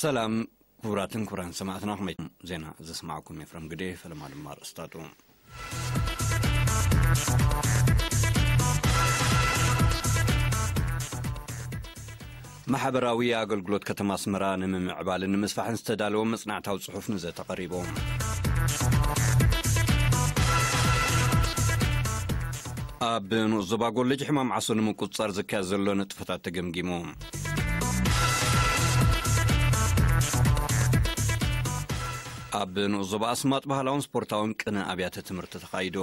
ሰላም ክቡራትን ክቡራን ሰማዕትና፣ ከመይ ዜና ዘስማዕኩም ኤፍረም ግዴ፣ ፈለማ ድማ ኣርእስታቱ። ማሕበራዊ ኣገልግሎት ከተማ ኣስመራ ንምምዕባልን ንምስፋሕን ዝተዳለወ መጽናዕታዊ ጽሑፍ ንዘተ ቀሪቡ። ኣብ ንኡስ ዞባ ጎልጅ ሕማም ዓሶ ንምቁጽጻር ዝካየድ ዘሎ ንጥፈታት ተገምጊሙ። ኣብ ንኡስ ዞባ ኣስማጥ ባህላውን ስፖርታውን ቅነ ኣብያተ ትምህርቲ ተኻይዱ።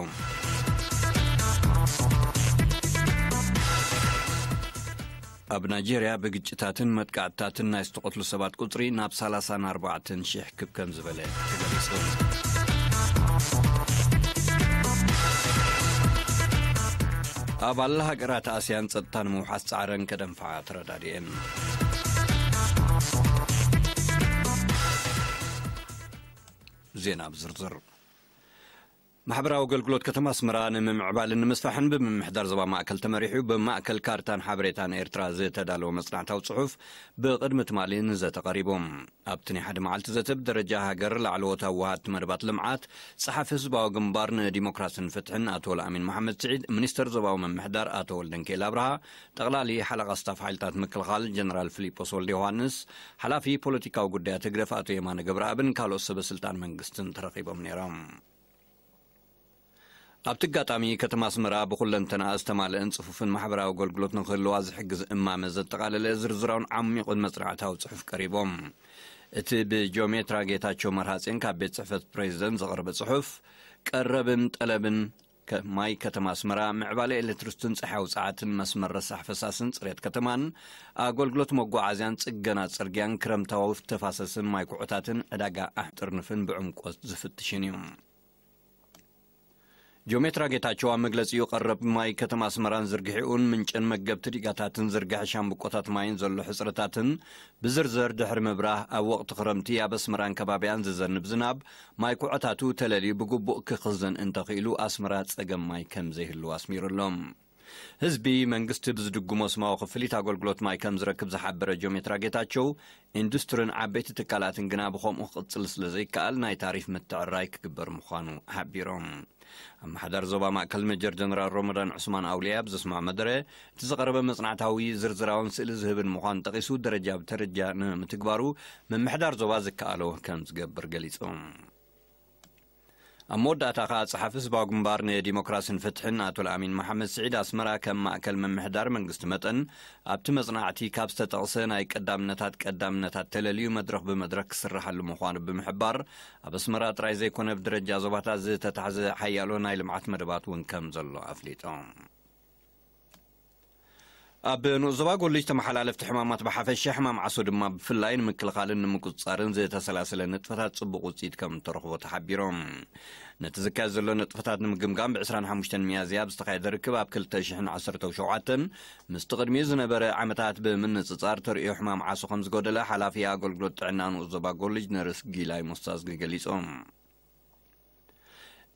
ኣብ ናይጄርያ ብግጭታትን መጥቃዕትታትን ናይ ዝተቐትሉ ሰባት ቁጽሪ ናብ ሰላሳን ኣርባዕተን ሽሕ ክብ ከም ዝበለ ተገሊጹ። ኣባል ሃገራት ኣስያን ጸጥታ ንምውሓስ ጻዕረን ከደንፍዓ ተረዳዲኤን። ዜና ብዝርዝር። ማሕበራዊ ኣገልግሎት ከተማ ኣስመራ ንምምዕባልን ንምስፋሕን ብምምሕዳር ዞባ ማእከል ተመሪሑ ብማእከል ካርታን ሓበሬታን ኤርትራ ዝተዳለወ መጽናዕታዊ ጽሑፍ ብቕድሚ ትማሊ ንዘተ ቀሪቡ። ኣብቲ ናይ ሓደ መዓልቲ ዘተ ብደረጃ ሃገር ላዕለዎት ኣዋሃድቲ መደባት ልምዓት ጸሓፊ ህዝባዊ ግንባር ንዲሞክራስን ፍትሕን ኣቶ ለኣሚን መሓመድ ስዒድ፣ ሚኒስተር ዞባዊ ምምሕዳር ኣቶ ወልደንኬል ኣብርሃ፣ ጠቕላሊ ሓለቓ ስታፍ ሓይልታት ምክልኻል ጀነራል ፊሊጶስ ወልደ ዮሃንስ፣ ሓላፊ ፖለቲካዊ ጉዳያት ህግደፍ ኣቶ የማነ ገብረኣብን ካልኦት ሰበ ስልጣን መንግስትን ተረኺቦም ነይሮም። ኣብቲ ኣጋጣሚ፣ ከተማ ኣስመራ ብኹለንተና ዝተማልአን ጽፉፍን ማሕበራዊ ኣገልግሎት ንክህልዋ ዝሕግዝ እማመ ዘጠቓለለ ዝርዝራውን ዓሚቑን መጽናዕታዊ ጽሑፍ ቀሪቦም። እቲ ብጂኦሜትራ ጌታቸው መርሃጼን ካብ ቤት ጽሕፈት ፕሬዚደንት ዝቐረበ ጽሑፍ፣ ቀረብን ጠለብን ከ-፣ ማይ ከተማ ኣስመራ፣ ምዕባለ ኤሌክትሪስትን ጸሓያዊ ጸዓትን፣ መስመር ረሳሕ ፈሳስን ጽሬት ከተማን፣ ኣገልግሎት መጓዓዝያን ጽገና ጽርግያን፣ ክረምታዊ ተፋሰስን ማይ ኩዖታትን፣ ዕዳጋ ኣሕጥርንፍን ብዕምቆት ዝፍትሽን እዩ። ጂኦሜትራ ጌታቸው ኣብ መግለጺኡ፣ ቀረብ ማይ ከተማ ኣስመራን ዝርግሒኡን ምንጭን መገብቲ ዲጋታትን ዝርግሐ ሻምብቆታት ማይን ዘሎ ሕጽረታትን ብዝርዝር ድሕሪ ምብራህ፣ ኣብ ወቕቲ ክረምቲ ኣብ ኣስመራን ከባቢያን ዝዘንብ ዝናብ ማይ ኩዖታቱ ተለልዩ ብግቡእ ክኽዘን እንተኽኢሉ ኣስመራ ጸገም ማይ ከም ዘይህልው ኣስሚሩ ኣሎ። ህዝቢ መንግስቲ ብዝድግሞ ስማዊ ክፍሊት ኣገልግሎት ማይ ከም ዝረክብ ዝሓበረ ጂኦሜትራ ጌታቸው፣ ኢንዱስትርን ዓበይቲ ትካላትን ግና ብኸምኡ ክቕጽል ስለ ዘይከኣል ናይ ታሪፍ ምትዕራይ ክግበር ምዃኑ ሓቢሮም። ኣመሓዳሪ ዞባ ማእከል ሜጀር ጀነራል ሮመዳን ዑስማን ኣውሊያ ኣብ ዘስምዖ መደረ፣ እቲ ዝቐረበ መጽናዕታዊ ዝርዝራውን ስእሊ ዝህብን ምዃኑ ጠቒሱ፣ ደረጃ ብደረጃ ንምትግባሩ ምምሕዳር ዞባ ዝከኣሎ ከም ዝገብር ገሊጹ። ኣብ መወዳእታ ከኣ ጸሓፊ ህዝባዊ ግንባር ንዲሞክራስን ፍትሕን ኣቶ ለኣሚን መሓመድ ስዒድ፣ ኣስመራ ከም ማእከል ምምሕዳር መንግስቲ መጠን ኣብቲ መጽናዕቲ ካብ ዝተጠቕሰ ናይ ቀዳምነታት ቀዳምነታት ተለልዩ መድረኽ ብመድረኽ ክስርሓሉ ምዃኑ ብምሕባር፣ ኣብ ኣስመራ ጥራይ ዘይኮነ ብደረጃ ዞባታት ዝተታሕዘ ሓያሎ ናይ ልምዓት መደባት እውን ከም ዘሎ ኣፍሊጦም። ኣብ ንኡስ ዞባ ጎልጅ ተመሓላለፍቲ ሕማማት ብሓፈሻ፣ ሕማም ዓሶ ድማ ብፍላይ ንምክልኻልን ንምቁጽጻርን ዝተሰላሰለ ንጥፈታት ጽቡቕ ውጽኢት ከም እተረኽቦ ተሓቢሮም። ነቲ ዝካየድ ዘሎ ንጥፈታት ንምግምጋም ብ ዕስራን ሓሙሽተን ሚያዝያ ኣብ ዝተኻየደ ርክብ ኣብ ክልተ ሽሕን ዓሰርተው ሸውዓተን ምስቲ ቅድሚኡ ዝነበረ ዓመታት ብምንጽጻር ተርእዮ ሕማም ዓሶ ከም ዝጎደለ ሓላፊ ኣገልግሎት ጥዕና ንኡስ ዞባ ጎልጅ ነርስ ጊላይ ሞሳዝጊ ገሊጾም።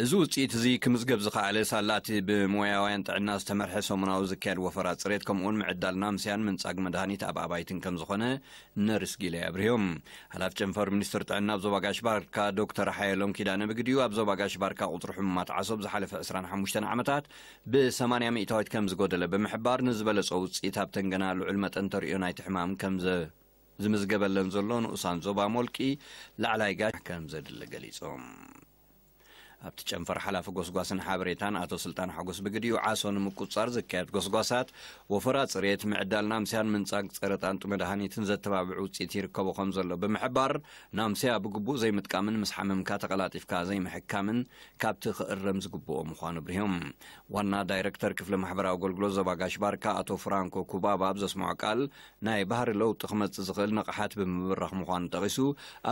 እዚ ውጽኢት እዚ ክምዝገብ ዝኸኣለ ሳላ እቲ ብሞያውያን ጥዕና ዝተመርሐ ሰሙናዊ ዝካየድ ወፈራ ጽሬት ከምኡውን ምዕዳል ናምስያን ምንጻግ መድሃኒት ኣብ ኣባይትን ከም ዝኾነ ነርስ ጊላይ ኣብርዮም። ሓላፊ ጨንፈር ሚኒስትር ጥዕና ኣብ ዞባ ጋሽ ባርካ ዶክተር ሓየሎም ኪዳነ ብግዲኡ ኣብ ዞባ ጋሽ ባርካ ቁጽሪ ሕሙማት ዓሶ ብዝሓለፈ ዕስራን ሓሙሽተን ዓመታት ብ80 ሚእታዊት ከም ዝጎደለ ብምሕባር ንዝበለጸ ውጽኢት ኣብ ተንገና ልዑል መጠን ተርእዮ ናይቲ ሕማም ከም ዘ-፣ ዝምዝገበለን ዘሎ ንኡሳን ዞባ ሞልቂ ላዕላይ ጋሽ ከም ዘድሊ ገሊጾም። ኣብቲ ጨንፈር ሓላፊ ጎስጓስን ሓበሬታን ኣቶ ስልጣን ሓጎስ ብግዲኡ ዓሶ ንምቁጽጻር ዝካየድ ጎስጓሳት ወፈራ ጽሬት፣ ምዕዳል ናምስያን ምንጻግ ጸረ ጣንጡ መድሃኒትን ዘተባብዕ ውጽኢት ይርከቦ ከም ዘሎ ብምሕባር፣ ናምስያ ብግቡእ ዘይምጥቃምን ምስ ሓመምካ ተቐላጢፍካ ዘይምሕካምን ካብቲ ክእረም ዝግብኦ ምዃኑ ኣብሪሆም። ዋና ዳይረክተር ክፍሊ ማሕበራዊ ኣገልግሎት ዞባ ጋሽ ባርካ ኣቶ ፍራንኮ ኩባባ ኣብ ዘስምዖ ቃል፣ ናይ ባህሪ ለውጢ ክመጽእ ዝኽእል ንቕሓት ብምብራኽ ምዃኑ ጠቒሱ፣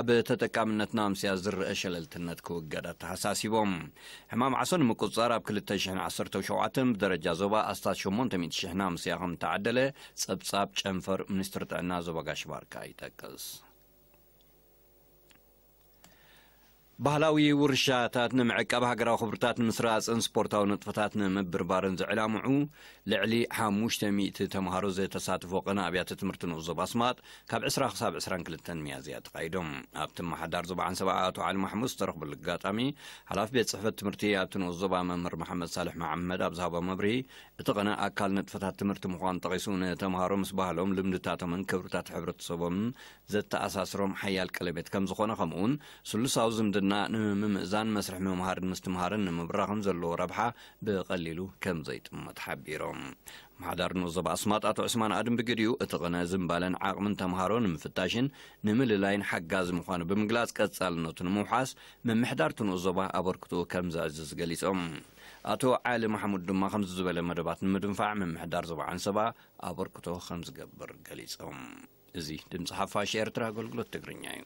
ኣብ ተጠቃምነት ናምስያ ዝረአ ሸለልትነት ክውገድ ኣተሓሳሲቦም። ሕማም ዓሶ ንምቁጽጻር ኣብ ክልተ ሽሕን ዓሰርተው ሸውዓተን ብደረጃ ዞባ ኣስታት ሸሞንተ ሚእቲ ሽሕ ናምስያ ከም እተዓደለ ጸብጻብ ጨንፈር ሚኒስትሪ ጥዕና ዞባ ጋሽ ባርካ ይጠቅስ። ባህላዊ ውርሻታት ንምዕቃብ፣ ሃገራዊ ክብርታት ንምስራጽን ስፖርታዊ ንጥፈታት ንምብርባርን ዝዕላምዑ ልዕሊ ሓሙሽተ ሚእቲ ተምሃሮ ዝተሳትፎ ቅነ ኣብያተ ትምህርቲ ንኡስ ዞባ ኣስማጥ ካብ ዕስራ ክሳብ ዕስራን ክልተን ሚያዝያ ተኻይዶም። ኣብቲ ኣመሓዳር ዞባ ዓንሰባ ኣቶ ዓሊ ማሕሙድ ዝተረኽበሉ ኣጋጣሚ፣ ሓላፊ ቤት ጽሕፈት ትምህርቲ ኣብቲ ንኡስ ዞባ መምህር መሓመድ ሳልሕ መሓመድ ኣብ ዝሃቦ መብርሂ፣ እቲ ቅነ ኣካል ንጥፈታት ትምህርቲ ምዃኑ ጠቒሱ፣ ንተምሃሮ ምስ ባህሎም፣ ልምድታቶምን ክብርታት ሕብረተሰቦምን ዘተኣሳስሮም ሓያል ቀለቤት ከም ዝኾነ፣ ከምኡውን ስሉሳዊ ዝምድና ንምምእዛን፣ መስርሕ ምምሃርን ምስትምሃርን ንምብራኽን ዘለዎ ረብሓ ብቐሊሉ ከም ዘይጥመት ሓቢሮም። ኣመሓዳሪ ንኡስ ዞባ ኣስማጥ ኣቶ ዑስማን ኣድም ብግዲኡ፣ እቲ ቅነ ዝምባለን ዓቕምን ተምሃሮ ንምፍታሽን ንምልላይን ሓጋዚ ምዃኑ ብምግላጽ፣ ቀጻልነቱ ንምውሓስ ምምሕዳር እቲ ንኡስ ዞባ ኣበርክትኡ ከም ዘዕዝዝ ገሊጾም። ኣቶ ዓሊ ማሕሙድ ድማ ከምዚ ዝበለ መደባት ንምድንፋዕ ምምሕዳር ዞባ ዓንሰባ ኣበርክቶ ከም ዝገብር ገሊጾም። እዚ ድምፂ ሓፋሽ ኤርትራ ኣገልግሎት ትግርኛ እዩ።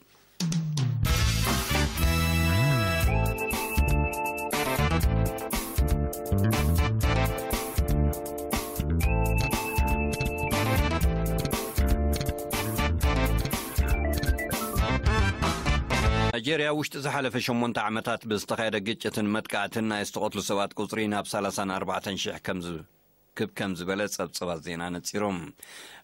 ናይጄርያ ውሽጢ ዝሓለፈ ሸሞንተ ዓመታት ብዝተኻየደ ግጭትን መጥቃዕትን ናይ ዝተቐትሉ ሰባት ቁጽሪ ናብ ሰላሳን ኣርባዕተን ሽሕ ከም ዝ-፣ ክብ ከም ዝበለ ጸብጸባት ዜና ነጺሮም።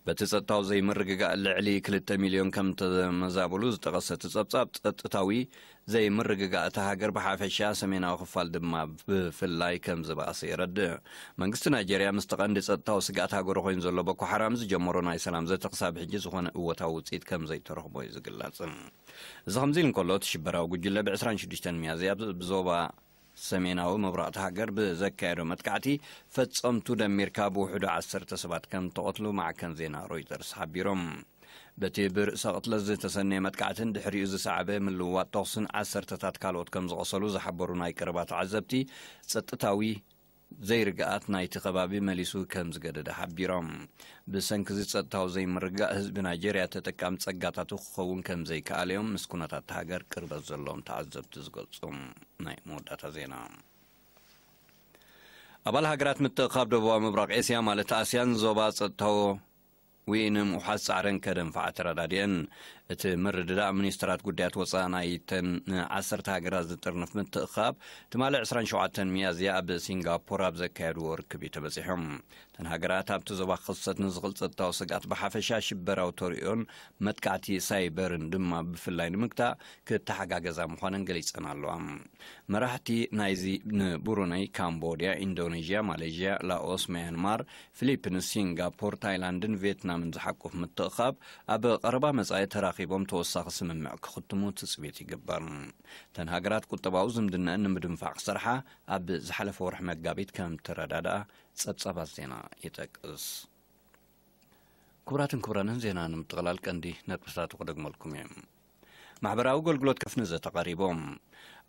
በቲ ጸጥታዊ ዘይምርግጋእ ልዕሊ ክልተ ሚልዮን ከም ተመዛበሉ ዝጠቐሰ እቲ ጸብጻብ፣ ጸጥታዊ ዘይምርግጋእ እታ ሃገር ብሓፈሻ፣ ሰሜናዊ ክፋል ድማ ብፍላይ ከም ዝበኣሰ የረድእ። መንግስቲ ናይጄርያ ምስቲ ቀንዲ ጸጥታዊ ስግኣት ሃገሩ ኮይኑ ዘሎ ቦኮ ሓራም ዝጀመሮ ናይ ሰላም ዘተ ክሳብ ሕጂ ዝኾነ እወታዊ ውጽኢት ከም ዘይተረኽቦ እዩ ዝግለጽ። እዚ ከምዚ ኢሉ እንከሎ፣ እቲ ሽበራዊ ጉጅለ ብ ዕስራን ሽዱሽተን ሚያዝያ ብ-፣ ብዞባ ሰሜናዊ ምብራቕ እታ ሃገር ብዘካየዶ መጥቃዕቲ ፈጸምቱ ደሚርካ ብውሕዱ ዓሰርተ ሰባት ከም ተቐትሉ ማዕከን ዜና ሮይተርስ ሓቢሮም። በቲ ብርእሰ ቅትለት ዝተሰነየ መጥቃዕትን ድሕሪኡ ዝሰዓበ ምልውዋጥ ተኹስን ዓሰርተታት ካልኦት ከም ዝቐሰሉ ዝሓበሩ ናይ ቀረባ ተዓዘብቲ፣ ጸጥታዊ ዘይርግኣት ናይቲ ከባቢ መሊሱ ከም ዝገደደ ሓቢሮም። ብሰንኪ እዚ ጸጥታዊ ዘይምርግጋእ፣ ህዝቢ ናይጄርያ ተጠቃሚ ጸጋታቱ ክኸውን ከም ዘይከኣለ እዮም ምስ ኩነታት እታ ሃገር ቅርበት ዘለዎም ተዓዘብቲ ዝገልጹ። ናይ መወዳእታ ዜና። ኣባል ሃገራት ምትእኻብ ደቡባዊ ምብራቕ ኤስያ፣ ማለት ኣስያን፣ ዞባ ጸጥታዊ ንምውሓስ ጻዕረን ከደንፍዓ ተረዳዲአን። እቲ ምርድዳእ፣ ሚኒስትራት ጉዳያት ወጻኢ ናይተን ንዓሰርተ ሃገራት ዝጥርንፍ ምትእኻብ፣ ትማሊ ዕስራን ሸውዓተን ሚያዝያ ኣብ ሲንጋፖር ኣብ ዘካየድዎ ርክብ እዩ ተበጺሖም። እተን ሃገራት፣ ኣብቲ ዞባ ክኽሰት ንዝኽእል ጸጥታዊ ስግኣት፣ ብሓፈሻ ሽበራዊ ተርእዮን መጥቃዕቲ ሳይበርን ድማ ብፍላይ ንምግታእ፣ ክተሓጋገዛ ምዃነን ገሊጸን ኣለዋ። መራሕቲ ናይዚ ንብሩነይ፣ ካምቦድያ፣ ኢንዶኔዥያ፣ ማሌዥያ፣ ላኦስ፣ ማያንማር፣ ፊሊፒንስ፣ ሲንጋፖር፣ ታይላንድን ቪየትናምን ዝሓቁፍ ምትእኻብ፣ ኣብ ቀረባ መጻኢ ተራኺቦም ተወሳኺ ስምምዕ ክኽትሙ ትጽቢት ይግበር። እተን ሃገራት ቁጠባዊ ዝምድነአን ንምድንፋዕ ክሰርሓ ኣብ ዝሓለፈ ወርሒ መጋቢት ከም ተረዳድኣ ጸብጻባት ዜና ይጠቅስ። ክቡራትን ክቡራንን፣ ዜና ንምጥቕላል ቀንዲ ነጥብታቱ ክደግመልኩም እየ። ማሕበራዊ ኣገልግሎት ከፍኒ ዘተቐሪቦም።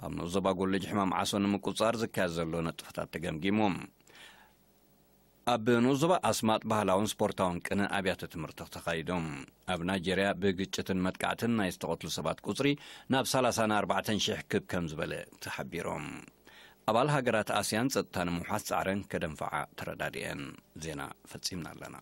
ኣብ ንኡስ ዞባ ጎለጅ ሕማም ዓሶ ንምቁጽጻር ዝካየድ ዘሎ ነጥፍታት ተገምጊሞም። ኣብ ንኡስ ዞባ ኣስማጥ ባህላውን ስፖርታውን ቅነ ኣብያተ ትምህርቲ ተኻይዶም። ኣብ ናይጄርያ ብግጭትን መጥቃዕትን ናይ ዝተቐትሉ ሰባት ቁጽሪ ናብ ሰላሳን ኣርባዕተን ሽሕ ክብ ከም ዝበለ ተሓቢሮም። ኣባል ሃገራት ኣስያን ጸጥታ ንምውሓስ ጻዕረን ከደንፍዓ ተረዳዲአን። ዜና ፈጺምና ኣለና።